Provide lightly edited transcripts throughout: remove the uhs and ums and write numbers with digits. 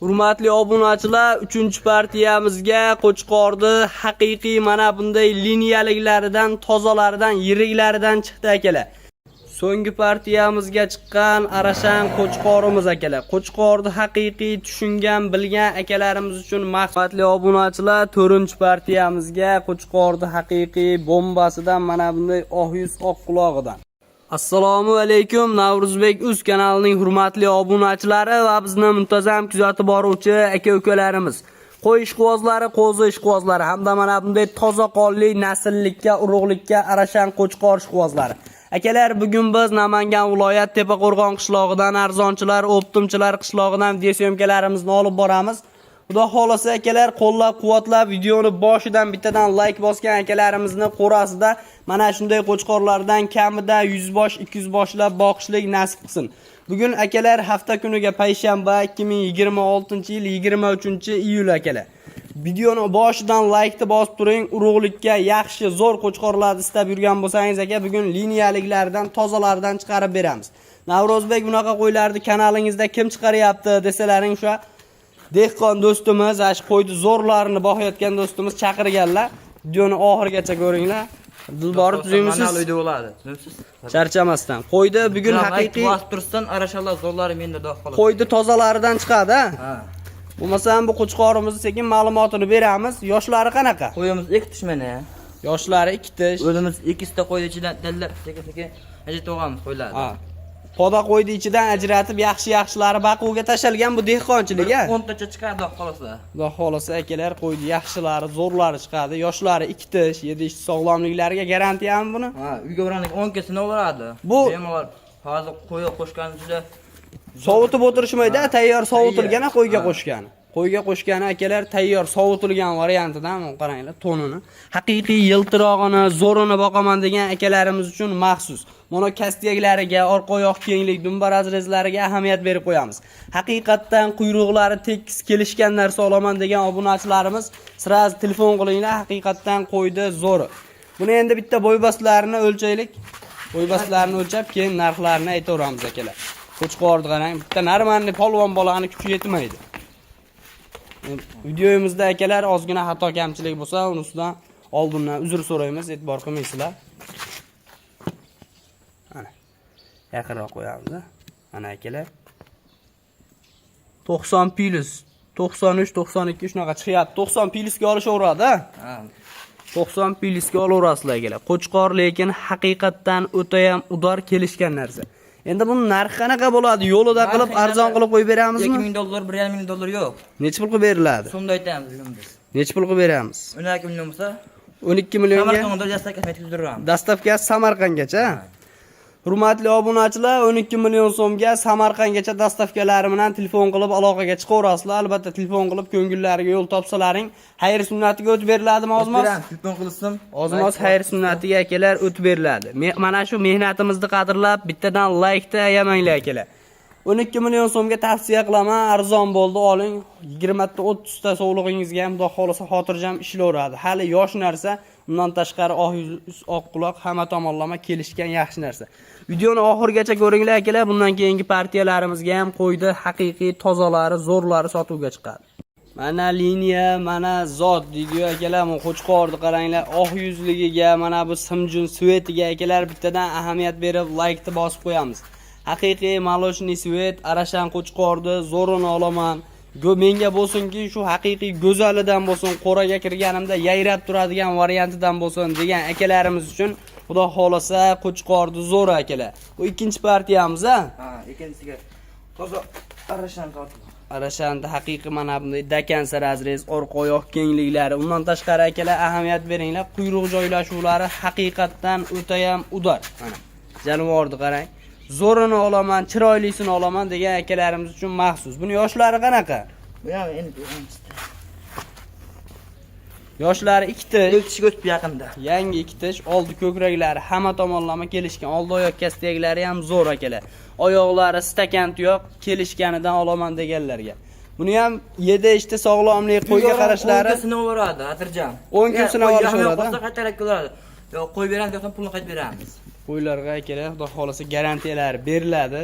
Hurmatli obunachilar, 3-partiyamizga Qo'chqorni haqiqiy mana bunday liniyaliklaridan, tozalaridan, yiriklaridan chiqdi, akalar. So'nggi partiyamizga chiqqan Arashan qo'chqorimiz, akalar. Qo'chqorni haqiqiy tushungan, bilgan akalarimiz uchun. Hurmatli obunachilar, 4-partiyamizga Qo'chqorni haqiqiy bombasidan, mana bunday oq yuz, oq qulog'idan. Assalomu alaykum, Navruzbek uz kanalining hurmatli obunachilari va bizni muntazam kuzatib boruvchi aka-ukalarimiz. Qo'y ishqibozlari, qo'zi ishqibozlari hamda mana bunday toza qonli nasllikka, urug'likka Arashan qo'chqor ishqibozlari. Akalar, bugun biz Namangan viloyat Tepaqo'rg'on qishlog'idan, arzonchilar, оптом chilar qishlog'idan video съёмка larimizni olib boramiz. Xudo xolasa, akalar, qo'llab-quvvatlab, videoni boshidan bittadan like bosgan akalarimizni qo'rasida mana shunday qo'chqorlardan kamida 100 bosh, 200 boshlab boqishlik nasib qilsin. Bugun, akalar, hafta kuniga payshanba, 2026-yil 23-iyul, akalar. Videoni boshidan laykni bosib turing. Urug'likka yaxshi, zo'r qo'chqorlarni istab yurgan bo'lsangiz, aka, bugun liniyaliklaridan, tozalaridan chiqarib beramiz. Navruzbek, bunaqa qo'ylarni kanalingizda kim chiqaryapti desalaring, o'sha dehqon do'stimiz, ana shu qo'yni zo'rlarini boqayotgan do'stimiz chaqirganlar. Videoni oxirigacha ko'ringlar. Dilbori, tuzukmisiz? Mana uyda bo'ladi. Tuzukmisiz? Charchamasdan. Qo'yni bugun haqiqiy bosib tursin, arashalar zo'rlari menda xudo xohlasa. Qo'yni tozalaridan chiqadi, ha? Ha. Bo'lmasam bu qo'chqorimizni sekin ma'lumotini beramiz. Yoshlari qanaqa? Qo'yimiz ikki tish mana. Yoshlari ikki tish. O'zimiz ikkisida qo'yni ichidan dallab sekin-sekin ajratib olamiz qo'ylarni. Ha. Poda qo'yni ichidan ajratib, yaxshi-yaxshilari baquvga tashalgan, bu dehqonchilik, ha? 10 tacha chiqadi, xudo xohlasa. Xudo xohlasa, akalar, qo'yni yaxshilari, zo'rlari chiqadi. Yoshlari ikki tish, yedi ish, sog'lomliklariga garantiyami buni? Ha, uyga borgandan 10 ta sinaveradi. Bu- Bemalol hozir qo'yga qo'shgan ichida. Sovutib o'tirishmaydi, tayyor sovutilgan qo'yga Ha. Qo'shgani. Qo'yga qo'shgani, akalar, tayyor sovutilgan variantidan. Qaranglar to'nini. Haqiqiy yiltirog'ini, zo'rini boqaman degan akalarimiz uchun maxsus. Mana kastiyaklariga, orqa oyoq kenglik, dumba разрез lariga ahamiyat berib qo'yamiz. Haqiqatdan quyruqlari tekis, kelishgan narsa olaman degan obunachilarimiz сразу telefon qilinglar, haqiqatdan qo'ydi zo'ri. Buni endi bitta bo'yboshlarini o'lchaylik. Bo'yboshlarini o'lchab, keyin narxlarini aytaveramiz, akalar. Qo'chqorni qarang, bitta нормальный polvon bolani kuchi yetmaydi. Videomizda, akalar, ozgina xato kamchilik bo'lsa, unisidan oldindan uzr so'raymiz, e'tibor qilmaysizlar. Mana. Yaqinroq qo'yamiz. Mana, akalar. 90 plus, 93, 92 shunaqa chiqyapti. 90 plusga olishaveradi, ha? Ha. 90 plusga olaverasizlar, akalar. Qo'chqor lekin haqiqatdan o'tayam удар, kelishgan narsa. Endi buni narxi qanaqa bo'ladi? Yo'lida qilib, arzon qilib qo'yib beramizmi? 2000 dollar, 1,5 million dollar yo'q. Necha pul qilib beriladi? So'mda aytamiz bugun biz. Necha pul qilib beramiz? 12 million bo'lsa, 12 millionga. Samarqandda доставка yetkazib turamiz. Доставка si Samarqandgacha. Hurmatli obunachilar, 12 million so'mga Samarqandgacha доставка lari bilan telefon qilib aloqaga chiqaverasizlar. Albatta telefon qilib ko'ngillariga yo'l topsalaring, xayr sunnatiga o'tib beriladimi ozmoz? Beramiz, telefon qilsin. Ozmoz xayr sunnatiga, akalar, o'tib beriladi. Mana shu mehnatimizni qadrlab, bittadan laykni ayamanglar, akalar. 12 million so'mga tavsiya qilaman, arzon bo'ldi, oling. 20 ta, 30 ta sovlig'ingizga ham xudo xohlasa xotirjam ishlayveradi. Hali yosh narsa, undan tashqari oq yuz, oq quloq, hamma tomonlama kelishgan yaxshi narsa. Videoni oxirigacha ko'ringlar, akalar, bundan keyingi partiyalarimizga ham qo'ydi haqiqiy tozalari, zo'rlari sotuvga chiqadi. Mana liniya, mana zot deydiyu, akalar, bu qo'chqorni qaranglar, oq yuzligiga, mana bu simjun цвет iga, akalar, bittadan ahamiyat berib laykni bosib qo'yamiz. Haqiqiy молочный цвет, Arashan qo'chqorni zo'rini olaman. Menga bo'lsinki, shu haqiqiy go'zalidan bo'lsin, qo'raga kirganimda yayrab turadigan variantidan bo'lsin degan akalarimiz uchun xudo xohlasa qo'chqorni zo'ri, akalar. Bu ikkinchi partiyamiz, a? Ha, ikkinchisiga toza Arashan sotib. Arashanda haqiqiy mana bunday до конца разрез, orqa oyoq kengliklari, undan tashqari, akalar, ahamiyat beringlar, quyruq joylashuvlari haqiqatdan o'tayam удар. Mana jonivorni qarang. Zo'rini olaman, chiroylisini olaman degan akalarimiz uchun maxsus. Buni yoshlari qanaqa? Bu ham endi birinchisi. Yoshlari ikki tish. Ilk tishga o'tib yaqinda. Yangi ikki tish, oldi ko'kraklari hamma tomonlama kelishgan. Oldi oyoq kastaklari ham zo'r, akalar. Oyoqlari stakan tuyoq, kelishganidan olaman deganlarga. Buni ham yedi ishda sog'lomlik, qo'yga qarashlari 10 kun sinaveradi, xotirjam. 10 kun sinab olishaveradi, Qolsa qaytarib keladi. Yo, qo'yib beramiz, yo'qsa pulni qaytarib beramiz. Qo'ylarga, akalar, xudo xohlasa garantiyalari beriladi.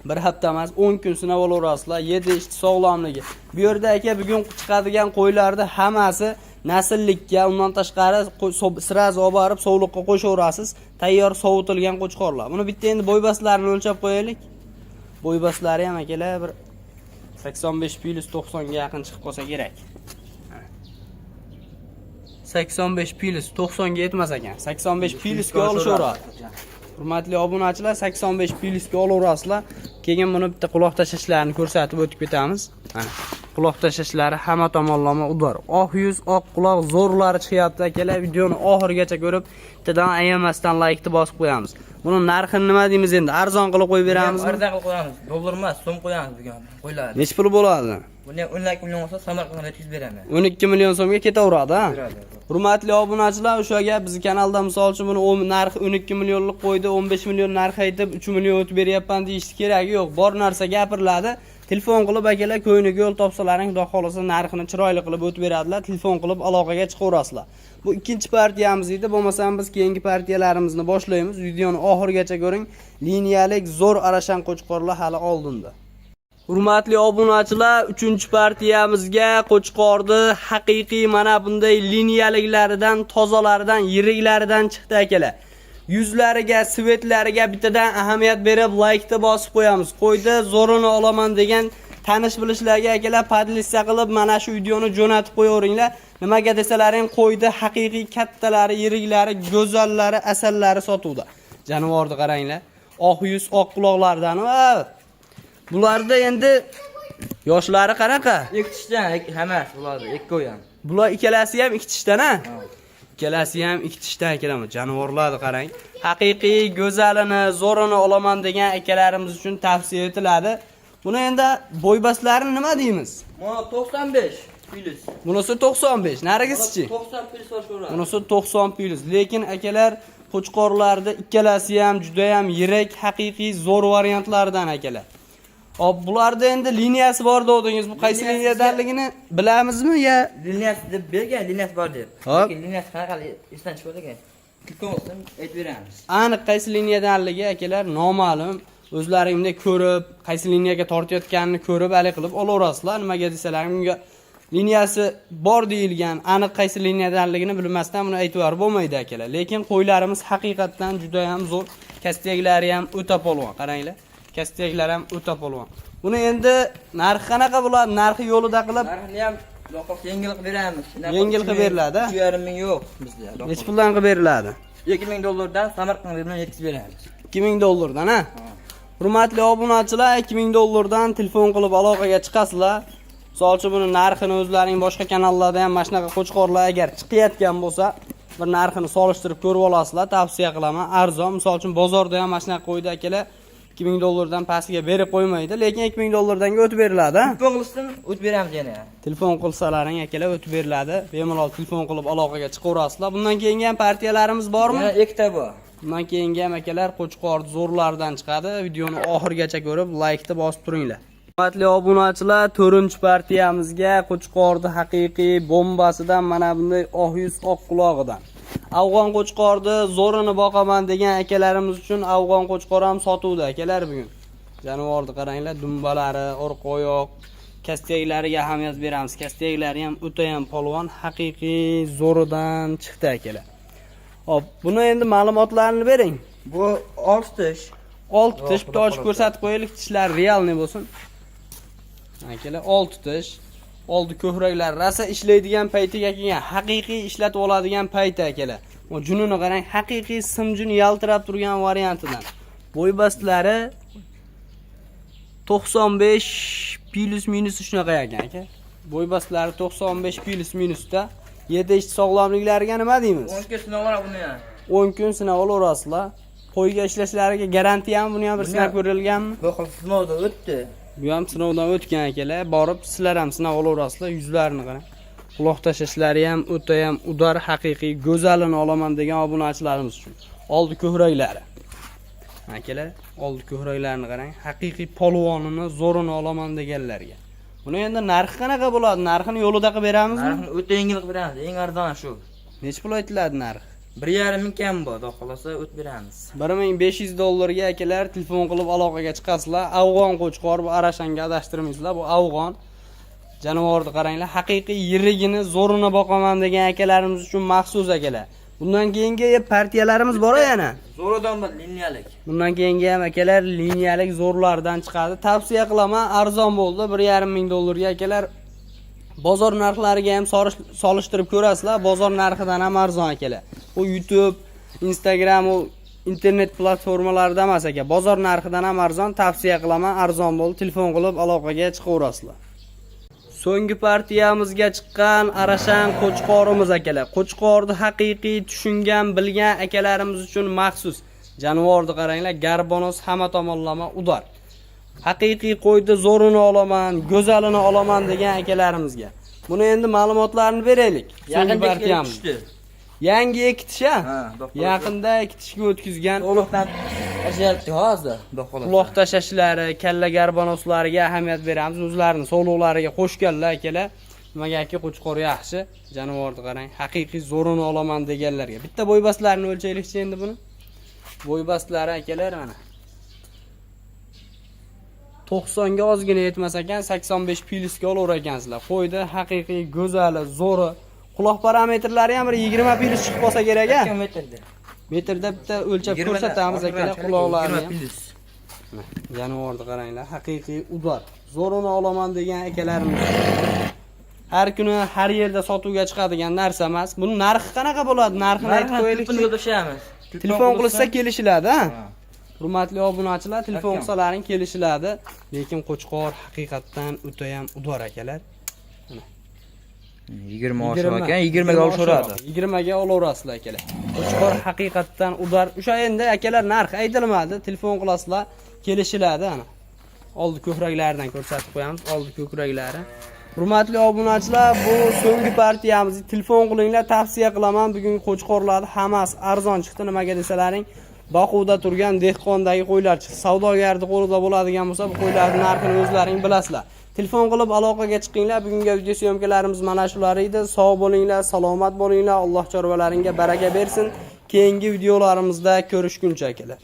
Bir hafta emas, 10 kun sinab olaverasizlar. Yedi ichdi sog'lomligi. Bu yerda aka bugun chiqadigan qo'ylarni hammasi nasllikka, undan tashqari сразу olib borib sovliqqa qo'shaverasiz. Tayyor sovutilgan qo'chqorlar. Buni bitta endi bo'ybaslarini o'lchab qo'yaylik. Bo'ybaslari ham akalar bir 85 plus 90 ga yaqin chiqib qolsa kerak. 85 plus 90 ga yetmas ekan. 85 plusga olishaveradi. Hurmatli obunachilar, 85 plusga olaverasizlar. Keyin buni bitta quloq tashlashlarini ko'rsatib o'tib ketamiz. Mana quloq tashlashlari hamma tomonlama удар. Oq yuz, oq quloq zo'rlari chiqyapti akalar. Videoni oxirigacha ko'rib, bittadan ayamasdan laykni bosib qo'yamiz. Buni narxini nima deymiz endi? Arzon qilib qo'yib beramizmi? Arzon qilib qo'yamiz. Dollar emas, so'm qo'yamiz bugun. Qo'ylar. Nechi pul bo'ladi? Buni ham 12 million bo'lsa, Samarqandga yetkazib beraman. 12 million so'mga ketaveradi, ha? Beradi. Hurmatli obunachilar, o'sha gap bizni kanalda misol uchun buni narxi 12 millionlik qo'ydi, 15 million narx aytib 3 million o'tib beryapman deyishni keragi yo'q. Bor narsa gapiriladi. Telefon qilib akalar ko'ngli yo'l topsalaring, xudo xohlasa narxini chiroyli qilib o'tib beradilar. Telefon qilib aloqaga chiqaverasizlar. Bu ikkinchi partiyamiz edi. Bo'lmasam biz keyingi partiyalarimizni boshlaymiz. Videoni oxirigacha ko'ring. Liniyalik zo'r arashan qo'chqorlar hali oldinda. Hurmatli obunachilar, 3-partiyamizga qo'chqorni haqiqiy mana bunday liniyaliklaridan, tozalaridan, yiriklaridan chiqdi akalar. Yuzlariga, цвет lariga bittadan ahamiyat berib laykni bosib qo'yamiz. Qo'ydi, zo'rini olaman degan tanish bilishlarga akalar поделиться qilib mana shu videoni jo'natib qo'yaveringlar. Nimaga desalaring, qo'ydi haqiqiy kattalari, yiriklari, go'zallari, asallari sotuvda. Jonivorni qaranglar. Oq yuz, oq quloqlardan va bularda endi yoshlari qanaqa? Ikki tishdan hammasi bo'ladi, ikkovi ham. Bular ikkalasi ham ikki tishdan, ha? Ikkalasi ham ikki tishdan akalar. Jonivorlarni qarang. Haqiqiy go'zalini, zo'rini olaman degan akalarimiz uchun tavsiya etiladi. Buni endi bo'ybaslarini nima deymiz? Mana 95 plus. Bunisi 95, narigisichi? 90 plus olishaveradi. Bunisi 90 plus. Lekin akalar, qo'chqorlarda ikkalasi ham juda ham yirik, haqiqiy zo'r variantlardan akalar. Hop, bularda endi liniyasi bor dedingiz. Bu qaysi liniyadanligini bilamizmi ya? Liniyasi deb bergan, liniyasi bor deb. Hop. Lekin liniyasi qanaqa esdan chiqadi ekan. Telefon qilsam aytib beramiz. Aniq qaysi liniyadanligi akalar noma'lum. O'zlaringda ko'rib, qaysi liniyaga tortayotganini ko'rib, alik qilib olaverasizlar. Nimaga desalar, bunga liniyasi bor deyilgan, aniq qaysi liniyadanligini bilmasdan buni aytib bo'lmaydi akalar. Lekin qo'ylarimiz haqiqatdan juda ham zo'r. Kastyaklari ham o'ta polvon, qaranglar. Kastyaklari ham o'ta polvon. Buni endi narxi qanaqa bo'ladi? Narxi yo'lida qilib Narxini ham loqoq yengil qilib beramiz. Yengil qilib beriladi, a? 3,5 ming yo'q bizda. Necha puldan qilib beriladi? 2000 dollardan Samarqand bilan yetkazib beramiz. 2000 dollardan, ha? Hurmatli obunachilar, 2000 dollardan telefon qilib aloqaga chiqasizlar. Misol uchun buni narxini o'zlaring boshqa kanallarda ham mana shunaqa qo'chqorlar agar chiqayotgan bo'lsa, bir narxini solishtirib ko'rib olasizlar. Tavsiya qilaman. Arzon. Misol uchun bozorda ham mana shunaqa qo'ydi akalar 2000 dollardan pastiga berib qo'ymaydi, lekin 2000 dollardanga o'tib beriladi, ha? Telefon qilsin, o'tib beramiz yana. Telefon qilsalaring akalar o'tib beriladi. Bemalol telefon qilib aloqaga chiqaverasizlar. Bundan keyingi ham partiyalarimiz bormi? Yana ikkita bor. Bundan keyingi ham akalar qo'chqor zo'rlardan chiqadi. Videoni oxirigacha ko'rib, laykni bosib turinglar. Hurmatli obunachilar, 4-partiyamizga qo'chqorni haqiqiy bombasidan mana bunday oq yuz, oq qulog'idan. Afg'on qo'chqorni zo'rini boqaman degan akalarimiz uchun afg'on qo'chqor ham sotuvda akalar bugun. Jonivorni qaranglar, dumbalari, orqa oyoq, kastyaklariga ahamiyat beramiz. Kastyaklari ham o'ta ham polvon, haqiqiy zo'ridan chiqdi akalar. Hop, buni endi ma'lumotlarini bering. Bu 6 tish. 6 tish, Xudo bitta ochib xohlasa. Ko'rsatib qo'yaylik, tishlar реальный bo'lsin. Akalar, 6 tish. Oldi ko'kraklar rosa ishlaydigan paytiga kelgan, haqiqiy ishlatib oladigan payti akalar. O junini qarang, haqiqiy simjun yaltirab turgan variantidan. Bo'y bastlari 95 plus minus shunaqa ekan aka. Bo'y bastlari 95 plus minusda. Yetish sog'lomliklariga nima deymiz? 10 kun sinov oladi buni ham. 10 kun sinov olaverasizlar. Qo'yga ishlashlariga garantiyami buni ham bir sinab ko'rilganmi? Bu xil sinovdan o'tdi. Bu ham sinovdan o'tgan akalar. Borib sizlar ham sinab olaverasizlar, yuzlarini qarang. Quloq tashlashlari ham o'ta ham удар, haqiqiy go'zalini olaman degan obunachilarimiz uchun. Oldi ko'kraklari. Akalar, oldi ko'kraklarini qarang. Haqiqiy polvonini, zo'rini olaman deganlarga. Buni endi narxi qanaqa bo'ladi? Narxini yo'lida qilib beramizmi? Narxini o'ta yengil qilib beramiz. Eng arzoni shu. Necha pul aytiladi narx? 1,5 ming kam bor, xudo xohlasa o't beramiz. 1500 dollarga akalar, telefon qilib aloqaga chiqasizlar. Afg'on qo'chqor bu, Arashanga adashtirmaysizlar, bu afg'on. Jonivorni qaranglar, haqiqiy yirigini, zo'rini boqaman degan akalarimiz uchun maxsus akalar. Bundan keyingi partiyalarimiz bor yana. Zo'ridan bir liniyalik. Bundan keyingi ham akalar liniyalik zo'rlardan chiqadi. Tavsiya qilaman, arzon bo'ldi, 1,5 ming dollarga akalar. Bozor narxlariga ham solishtirib ko'rasizlar, bozor narxidan ham arzon akalar. Bu YouTube, Instagram, u internet platformalarida emas aka. Bozor narxidan ham arzon, tavsiya qilaman, arzon bo'ldi. Telefon qilib aloqaga chiqaverasizlar. So'nggi partiyamizga chiqqan Arashan qo'chqorimiz akalar. Qo'chqorni haqiqiy tushungan, bilgan akalarimiz uchun maxsus. Jonivorni qaranglar, garbonos hamma tomonlama удар. Haqiqiy qo'yni zo'rini olaman, go'zalini olaman degan akalarimizga. Buni endi ma'lumotlarini beraylik. So'nggi Yaqinda kelib partiyamiz. tushdi. Yangi ekitish ha? Ha, xudo xohlasa. Yaqinda ekitishga o'tkazgan. To'liqdan tashlayapti hozir, xudo xohlasa. Quloq tashlashlari, kalla garbonoslariga ahamiyat beramiz. O'zlarini sog'liqlariga qo'shganlar akalar. Nimagaki qo'chqor yaxshi, jonivorni qarang, haqiqiy zo'rini olaman deganlarga. Bitta bo'ybastlarini o'lchaylikchi endi buni. Bo'ybastlari akalar mana. 90 ga ozgina yetmas ekan, 85 plyusga olaver ekansizlar. Qo'ydi haqiqiy go'zali, zo'ri. Quloq parametrlari ham bir 20 plyus chiqib qolsa kerak a. Metrda. Metrda bitta o'lchab 20 dan ko'rsatamiz akalar ortiqroq, quloqlarini 20 ham. plyus. Jonivorni qaranglar, haqiqiy удар. Zo'rini olaman degan akalarimiz. Har kuni har yerda sotuvga chiqadigan narsa emas. Buni narxi qanaqa bo'ladi? Narxini aytib qo'yaylikchi. Telefon qilishamiz. Telefon qilsa kelishiladi, ha? Ha. Hurmatli obunachilar, telefon Akam. qilsalaring kelishiladi. Lekin qo'chqor haqiqatdan o'tayam удар akalar. 20 oshiq ekan, 20 ga oshiriladi. 20 ga olaverasizlar akalar. Qo'chqor haqiqatdan удар. O'sha endi akalar narx aytilmadi. Telefon qilasizlar, kelishiladi ana. Oldi ko'kraklaridan ko'rsatib qo'yamiz, oldi ko'kraklari. Hurmatli obunachilar, bu so'nggi partiyamiz. Telefon qilinglar, tavsiya qilaman. Bugun qo'chqorlarni hammasi arzon chiqdi. Nimaga desalaring, boquvda turgan dehqondagi qo'ylar chiqdi. Savdogarni qo'lida bo'ladigan bo'lsa, bu qo'ylarning narxini o'zlaring bilasizlar. Telefon qilib aloqaga chiqinglar. Bugungi video съёмка larimiz mana shular edi. Sog' bo'linglar, salomat bo'linglar. Alloh chorvalaringga baraka bersin. Keyingi videolarimizda ko'rishguncha akalar.